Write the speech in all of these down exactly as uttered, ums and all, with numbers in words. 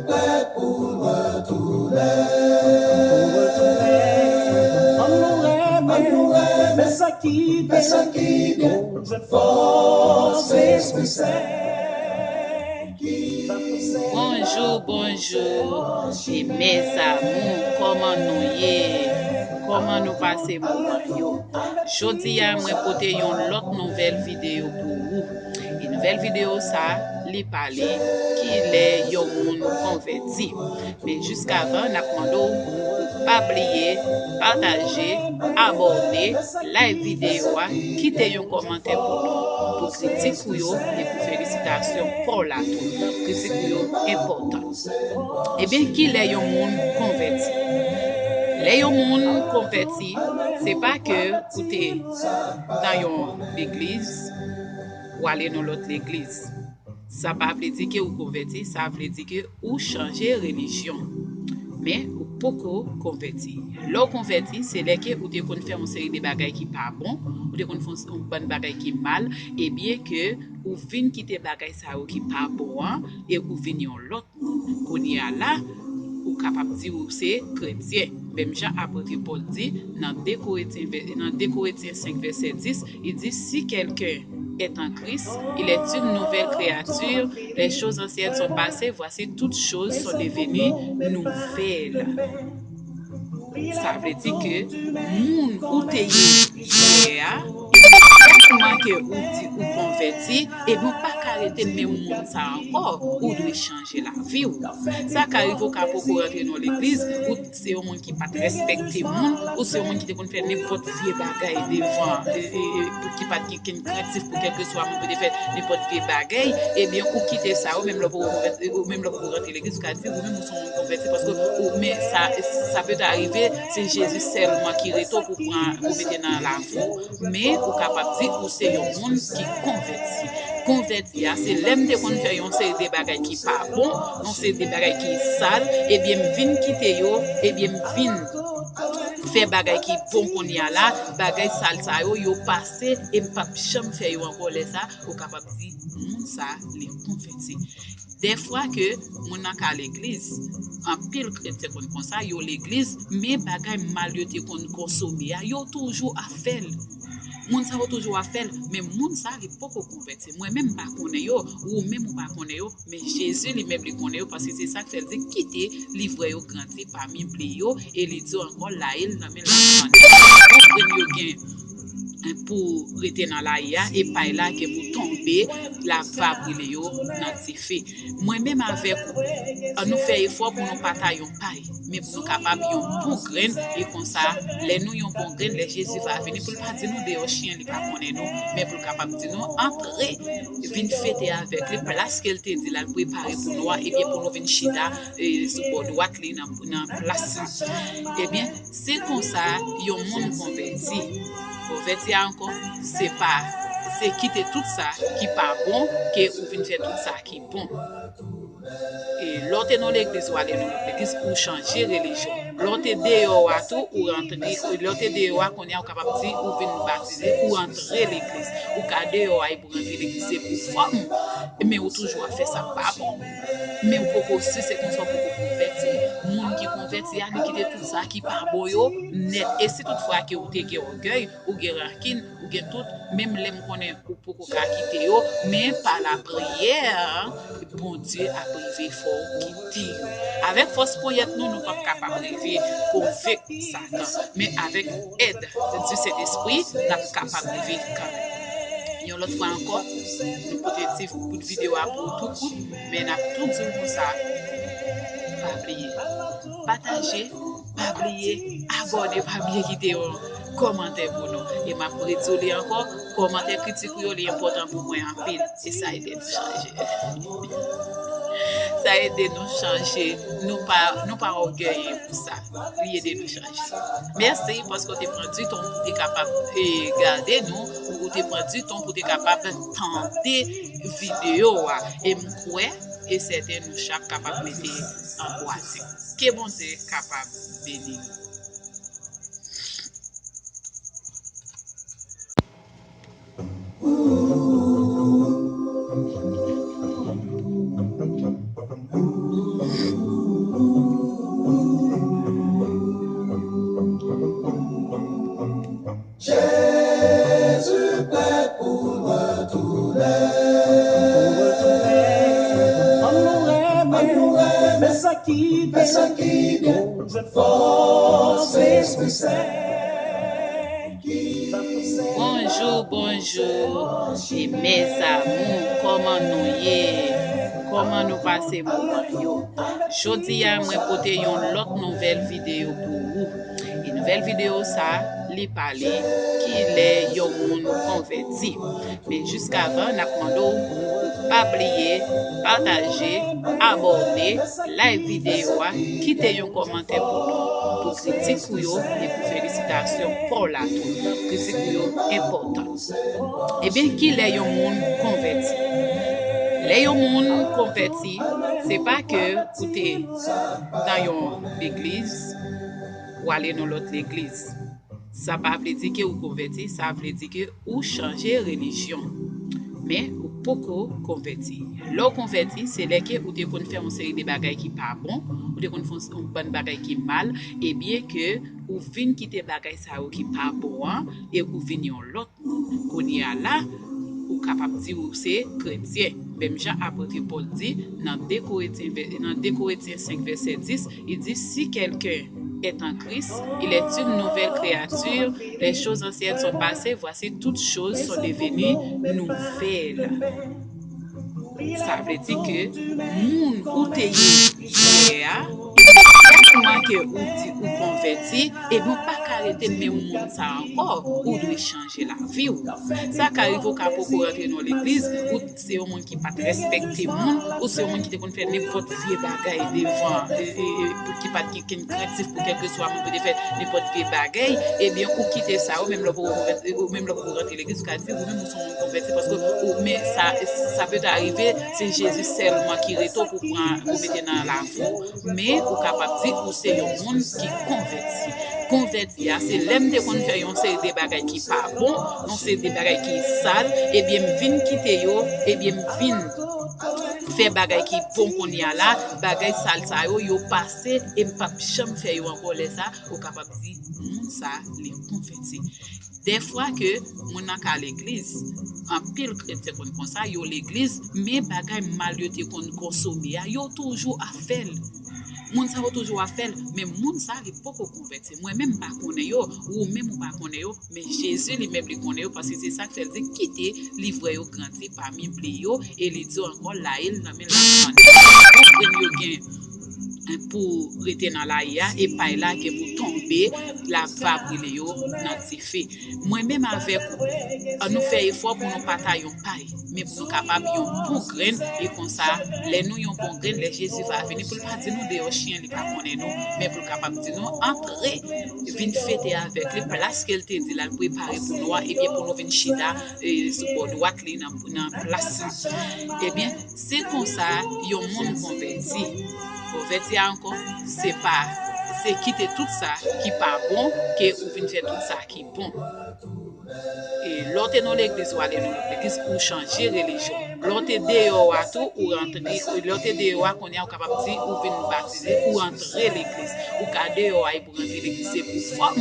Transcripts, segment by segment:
Pou retounen, ann nou renmen, men sa ki byen, pou jwenn fòs Lespri Sen. Bonjou, bonjou, e mes amours, kòman nou ye? Kòman nou pase moman yo? Jodi a, mwen pote yon lòt nouvèl videyo pou ou. E nouvèl videyo sa, li pale kilè yon moun konvèti. Men jiskavan, n ap mande w pou pa bliye pataje, abòne, like videyo a, kite yon kòmantè pou nou, pou kritik ou yo e pou felisitasyon pa w la tou. Kritik ou yo enpòtan. Ebyen, kilè yon moun konvèti? Lè yon moun konvèti, se pa ke ou te nan yon legliz, ou ale nan lòt legliz. Sa pa vle di ke ou konvèti, sa vle di ke ou chanje relijyon. Men ou poko konvèti. Lè w konvèti, se lè ke ou te konn fè yon seri de bagay ki pa bon, ou te konn fè yon bann bagay ki mal, ebyen ke ou vin kite bagay sa yo ki pa bon an, e ou vin yon lòt moun. Kounye a la, ou kapab di ou se kretyen. Menm jan apot Pòl di nan de Korentyen, vè- nan de Korentyen senk vèsè dis, li di, si quelqu'un est en Christ, il est une nouvelle créature, les choses anciennes sont passées, voici toutes choses sont devenues nouvelles. Sa vle di ke moun ou te ye yè a, imedyatman ke ou di ou konvèti, ebyen ou pa ka rete menm moun sa ankò, ou dwe chanje lavi w. Sa ka rive ou ka poko rantre nan legliz, ou se yon moun ki pa t respekte moun, ou se yon moun ki te konn fè nenpòt vye bagay devan, e, e, e, ki pa t gen kenn krentif pou kèlkeswa moun, ou te fè nenpòt vye bagay, ebyen ou kite sa, ou menm lè ou poko konvèti, ou menm lè ou poko rantre legliz, ou ka di ou menm ou se yon moun konvèti, paske ou, men sa, sa pete arive, se Jezi sèlman ki rete w pou pran, pou mete nan lavi w, men ou kapab di ou se yon moun ki konvèti. Konvèti a, se lè m te konn fè yon seri de bagay ki pa bon, yon seri de bagay ki sal, ebyen m vin kite yo, ebyen m vin fè bagay ki bon kounye a la, bagay sal sa yo, yo pase, e m p ap janm fè yo ankò. Lè sa, ou kapab di moun sa, li konvèti. Dèfwa ke moun nan ka legliz, anpil kretyen konn konsa, yo legliz, men bagay mal yo te konn konsome a, yo toujou ap fè l. Moun sa yo toujou ap fè l, men moun sa li poko konvèti. Mwen menm m pa konnen yo, ou menm ou pa konnen yo, men Jezi li menm li konnen yo, paske se sa k fè l di, kite livrè yo grandi pami bli yo, e li di w ankò, laye l nan men lafannè. Bon grenn yo gen pou rete nan laye a, e pay la gen pou tonbe, l ap va brile yo nan dife. Mwen menm avèk ou, ann nou fè efò pou nou pa ta yon pay, men pou nou kapab yon bon grenn, e konsa, lè nou yon bon grenn, lè Jezi va vini, pou l pa di nou deyò chen, li pa konnen nou, men pou l kapab di nou, antre, vin fete avèk li, plas ke l te di l al prepare pou nou a, ebyen pou nou vin chita, e, sou bò dwat li nan, nan plas li. Ebyen, se konsa yon moun konvèti. Konvèti a ankò, se pa, se kite tout sa ki pa bon, ke ou vin fè tout sa ki bon. E lè w te nan legliz, ou ale nan lòt legliz, ou chanje relijyon. Lè w te deyò a tou, ou rantre, lè w te deyò a, kounye a ou kapab di ou vin batize, ou antre legliz. Ou ka deyò a, epi ou rantre legliz, se pou fòm. Men ou toujou ap fè sa k pa bon. Men ou poko si, se konsa ou poko konvèti. Moun ki konvèti a, li kite tout sa ki pa bon yo nèt. E si toutfwa ke ou te gen ògèy, ou gen rankin, ou gen tout, menm lè m konnen ou poko ka kite yo, men pa lapriyè, Bondye ap rive fè w kite yo. Avèk fòs ponyèt nou, nou p ap kapab rive konvenk Satan, men avèk èd di Sentespri, n ap kapab rive kanmenm. Yon lòt fwa ankò, nou pote ti bout videyo a pou ou tou kout, men n ap tou di w konsa, pa bliye pataje, pa bliye abòne, pa bliye kite yon kòmantè pou nou. E m ap redi w li ankò, kòmantè, kritik ou yo, li enpòtan pou mwen anpil. E sa ede nou chanje. Sa ede nou chanje. Nou pa, nou pa ògeye pou sa. Li ede nou chanje. Mèsi paske w te pran ditan pou te kapab, e, gade nou, ou te pran ditan pou te kapab tande videyo a. E m kwè e sèten nou chak kapab mete an pwatik. Ke Bondye kapab beni nou. Ann nou renmen sa ki bèl, ann nou jwenn fòs Lespri Sen. Bonjou, bonjou, e mes amours, kòman nou ye? Kòman nou pase moman yo? Jodi a, mwen pote yon lòt nouvèl videyo pou ou. E nouvèl videyo sa, li pale kilè yon moun konvèti. Men jiskavan, n ap mande w pou pa bliye pataje, abòne, like videyo a, kite yon kòmantè pou nou, pou kritik ou yo e pou felisitasyon pa w la tou. Kritik ou yo enpòtan. Ebyen, kilè yon moun konvèti? Lè yon moun konvèti, se pa ke ou te nan yon legliz, ou ale nan lòt legliz. Sa pa vle di ke ou konvèti, sa vle di ke ou chanje relijyon. Men ou poko konvèti. Lè w konvèti, se lè ke ou te konn fè yon seri de bagay ki pa bon, ou te konn fè yon bann bagay ki mal, ebyen ke ou vin kite bagay sa yo ki pa bon an, e ou vin yon lòt moun. Kounye a la, ou kapab di ou se kretyen. Menm jan apot Pòl di nan de Korentyen, vè- nan de Korentyen senk vèsè dis, li di, si quelqu'un est en Christ, il est une nouvelle créature, les choses anciennes sont passées, voici toutes choses sont devenues nouvelles. Sa vle di ke moun ou te ye yè a, tèlman ke ou di ou konvèti, ebyen ou pa ka rete menm moun sa ankò, ou dwe chanje lavi w. Sa ka rive ou ka poko rantre nan legliz, ou se yon moun ki pa t respekte moun, ou se yon moun ki te konn fè nenpòt vye bagay devan, e, e, e, ki pa t gen kenn krentif pou kèlkeswa moun, pou te fè nenpòt vye bagay, ebyen ou kite sa, ou menm lè w poko konvèti, ou menm lè w poko rantre legliz, ou ka di ou menm ou se yon moun konvèti, paske ou, men sa, sa peut arriver, se Jezi sèlman ki rete w pou pran, pou mete nan lavi w, men ou kapab di ou se yon moun ki konvèti. Konvèti a, se lè m te konn fè yon seri de bagay ki pa bon, yon seri de bagay ki sal, ebyen m vin kite yo, ebyen m vin fè bagay ki bon kounye a la, bagay sal sa yo, yo pase, e m p ap janm fè yo ankò. Lè sa, ou kapab di moun sa, li konvèti. Dèfwa ke moun nan ka legliz, anpil kretyen konn konsa, yo legliz, men bagay mal yo te konn konsome a, yo toujou ap fè l. Moun sa yo toujou ap fè l, men moun sa li poko konvèti. Mwen menm m pa konnen yo, ou menm ou pa konnen yo, men Jezi li menm li konnen yo, paske se sa k fè l di kite livwè yo grandi pami bli yo, e li di w ankò layi l nan men l ap grann. Bon grenn yo gen pou rete nan layi a, e pay la gen pou tonbe, l ap va brile yo nan dife. Mwen menm avèk ou, ann nou fè efò pou nou pa ta yon pay, men pou nou kapab yon bon grenn, e konsa, lè nou yon bon grenn, lè Jezi va vini, pou l pa di nou deyò chen li pa konnen nou, men pou l kapab di nou antre, vin fete avèk li, plas ke l te di l al prepare pou nou a, ebyen pou nou vin chita, e, sou bò dwat li nan, nan plas sa. Ebyen, se konsa yon moun konvèti. Konvèti a ankò, se pa, se kite tout sa ki pa bon, ke ou vin fè tout sa ki bon. E lè w te nan legliz, ou ale nan lòt legliz, ou chanje relijyon. Lè w te deyò a tou, ou rantre, lè w te deyò a, kounye a, ou kapab di, ou vin batize, ou antre legliz. Ou ka deyò a, epi ou rantre legliz, se pou fòm.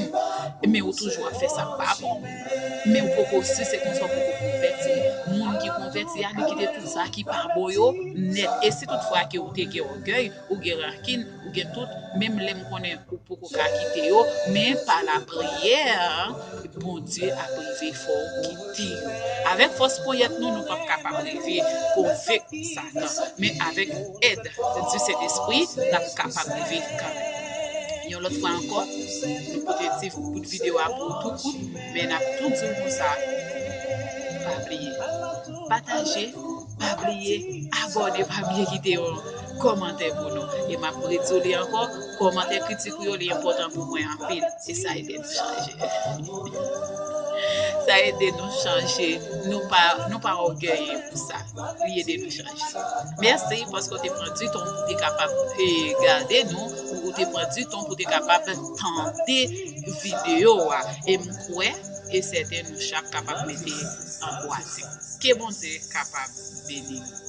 Men ou toujou ap fè sa k pa bon. Men ou poko, si se konsa, ou poko konvèti. Moun ki konvèti a, li kite tout sa ki pa bon yo nèt. E si toutfwa ke ou te gen ògèy, ou gen rankin, ou gen tout, menm lè m konnen ou poko ka kite yo, men pa lapriyè, Bondye ap rive fè w kite yo. Avèk fòs ponyèt nou, nou p ap kapab rive konvenk Satan, men avèk èd di Sentespri, n ap kapab rive kanmenm. Yon lòt fwa ankò, nou pote ti bout videyo a pou ou tou kout, men n ap tou di w konsa, pa bliye pataje, pa bliye abòne, pa bliye kite yon kòmantè pou nou. E m ap redi w li ankò, kòmantè, kritik ou yo, li enpòtan pou mwen anpil. E sa ede nou chanje. Sa ede nou chanje. Nou pa, nou pa ògeye pou sa. Li ede nou chanje. Mèsi paske w te pran di tan pou te kapab, e, gade nou, ou te pran di tan pou te kapab tande videyo a. E m kwè e sèten nou chak kapab mete an pwatik. Ke Bondye kapab beni nou.